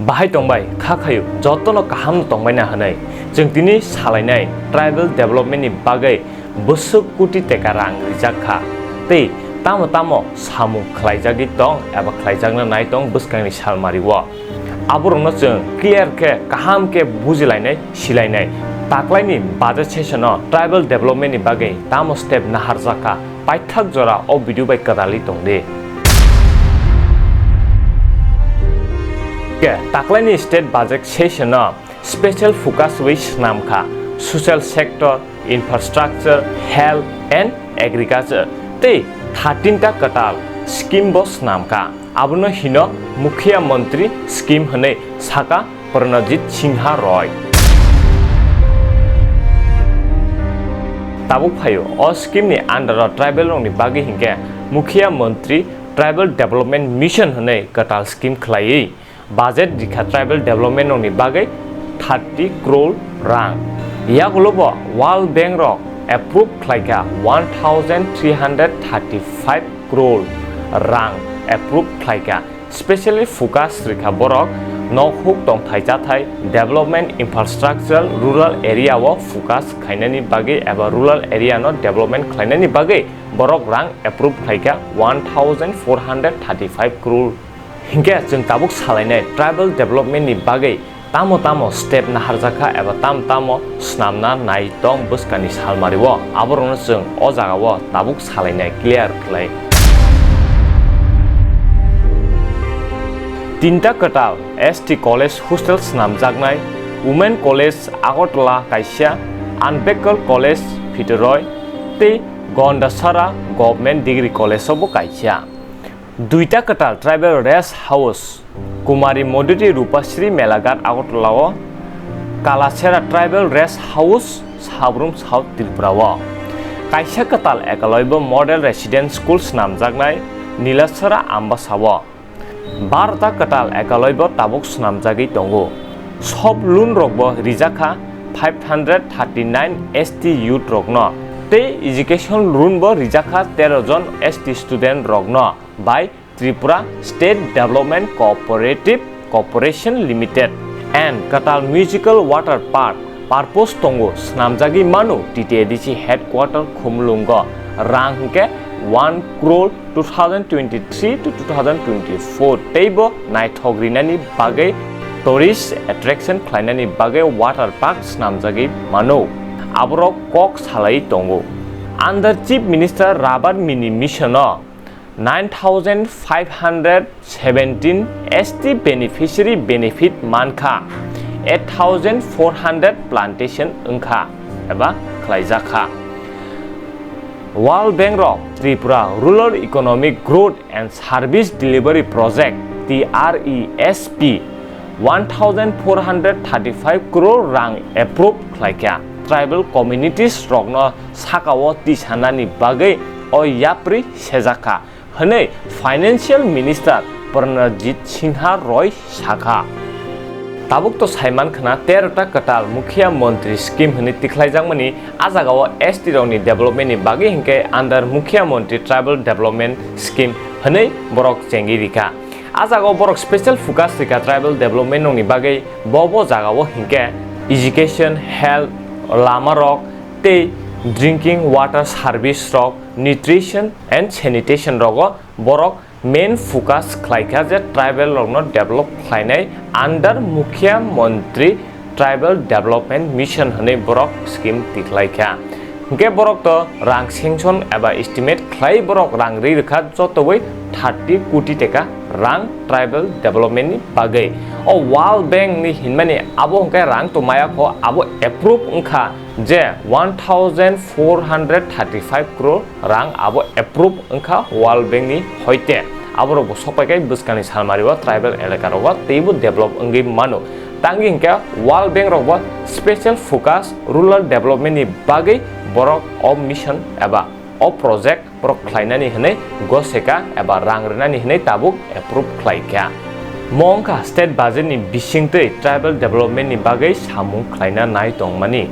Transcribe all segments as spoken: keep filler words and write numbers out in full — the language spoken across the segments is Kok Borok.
Bahai tongbai kha khayu, jotono kaham tongbaina hwnwi chwng tini salainai tribal development ni bagwi bwswk koti teka rang rijak kha, tei tamo tamo samung khlaijagwi tong eba khlaijakna nai tong bwskangni salmario. Aborokno chwng clear khe, kaham khe bujilainai, silainai. Taklaini budget session o tribal development ni bagwi tamo step naharjak kha, paithak jora o video bai kwdalwi tong di. Khe taklaini state budget session o special focus wi swnam kha social sector, infrastructure, health and agriculture tei thirteen ta kwtal scheme bo swnam kha. Abono hino Mukhiya Mantri scheme hwnwi saka Pranajit Singha Roy. Tabuk phaio, o scheme ni under o tribal rokni bagwi hinkhe Mukhiya Mantri Tribal Development Mission hwnwi kwtal scheme khlaiwi budget rikha tribal development rokni bagwi thirty crore rang. Yagulo bo World Bank rok approve khlaikha one thousand three hundred thirty-five crore rang approve khlaikha. Specially focus rikha borok nok huk tongthai chathai development infrastructure rural area o focus khainani bagwi eba rural area no development khlainani bagwi borok rang approve khlaikha one thousand four hundred thirty-five crore. Hinkhe chwng tabuk salainai tribal development ni bagwi tamo tamo step naharjakha eba tamo tamo swnamna nai tong bwskangni salmario, aborokno chwng o jagao tabuk salainai clear khlai. Tinta kwtal S T college hostel swnamjaknai, Women College Agartala kaisa, Ambedkar College Phitoroy tei Gandachara Government Degree College o bo kaisa. Duita kwtal tribal rest house, Kumari Modeti Rupasri Melaghat Agartala o, Kalasera tribal rest house Sabrum South Tripura o. Kaisa kwtal ekalaibo model residence school swnamjaknai Nilasara Ambasa o. Barota kwtal ekalaibo tabuk swnamjagwi tongo. Sob loan rokbo rijakha five hundred thirty-nine S T youth rokno tei education loan bo rijakha tero jon S T student rokno bai Tripura State Development Cooperative Corporation Limited and kwtal musical water park purpose tongo swnamjagwi mano T T A D C headquarter Khumulwngo rang hwnkhe one crore two thousand twenty-three to two thousand twenty-four teibo naithok rinani bagwi tourist attraction khlainani bagwi water park swnamjagwi mano. Aborok kok salai tongo. Under Chief Minister Rabar Mini Mission o nine thousand five hundred seventeen S T beneficiary benefit mankha, eight thousand four hundred plantation wngkha eba khlaijakha. World Bank rok Tripura Rural Economic Growth and Service Delivery Project, T R E S P, one thousand four hundred thirty-five crore rang approve khlaikha. Tribal communities rokno sakao tisanani bagwi o yapri sejakha, hwnwi Financial Minister Pranajit Singha Roy sakha. Tabuk to saiman khna tero ta kwtal Mukhiya Mantri scheme hwnwi tikhlaijakmani, a jagao S T rokni development ni bagwi hinkhe under Mukhiya Mantri Tribal Development Scheme hwnwi borok chengwi rikha. A jagao borok special focus rikha tribal development rokni bagwi, bo bo jagao hinkhe education, health, lama rok tei drinking water service rok, nutrition and sanitation rogo borok main focus khlaikha je tribal rokno develop khlainai under Mukhiya Mantri Tribal Development Mission hwnwi borok scheme tikhlaikha. Hinkhe borok to rang sanction eba estimate khlai borok rang ri rwkha jotoi thirty koti teka rang tribal development ni bagwi. O World Bank ni hinmani abo hinkhe rang to maya kho abo approve wngkha je one thousand four hundred thirty-five crore rang abo approve wngkha World Bank ni hoite. Aborok bo sokpaikai bwskangni salmario tribal elaka rogo teibo develop wngwi mano. Tangwi hinkhe World Bank rok bo special focus rural development ni bagwi borok o mission eba o project borok khlainani hwnwi goseka eba rang rwnani hwnwi tabuk approve khlaikha. Mo wngkha state budget ni bisingtwi tribal development ni bagwi samung khlaina nai tongmani.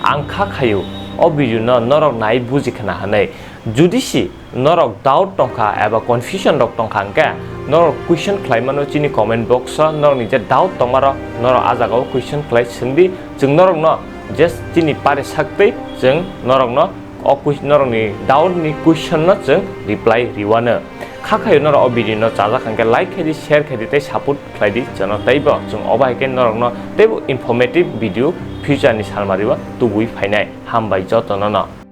Ang kha khayu o video no norok nai buji khna hwnwi. Judi si norok doubt tongkha eba confusion rok tongkha hwnkhe norok question khlai mano chini comment box o, norokni je doubt tongmarok norok ah jagao question khlai swngdi, chwng norokno just chini pare saktwi chwng norokno o ques-, norokni doubt ni question no chwng reply riwano. Kha khayo norok o video no chajak hwnkhe like khaidi, share khaidi tei support khlaidi chwngno, teibo chwng obo hai khe norokno teibo informative video future ni salmari o tubui phainai. Hambai jotono no.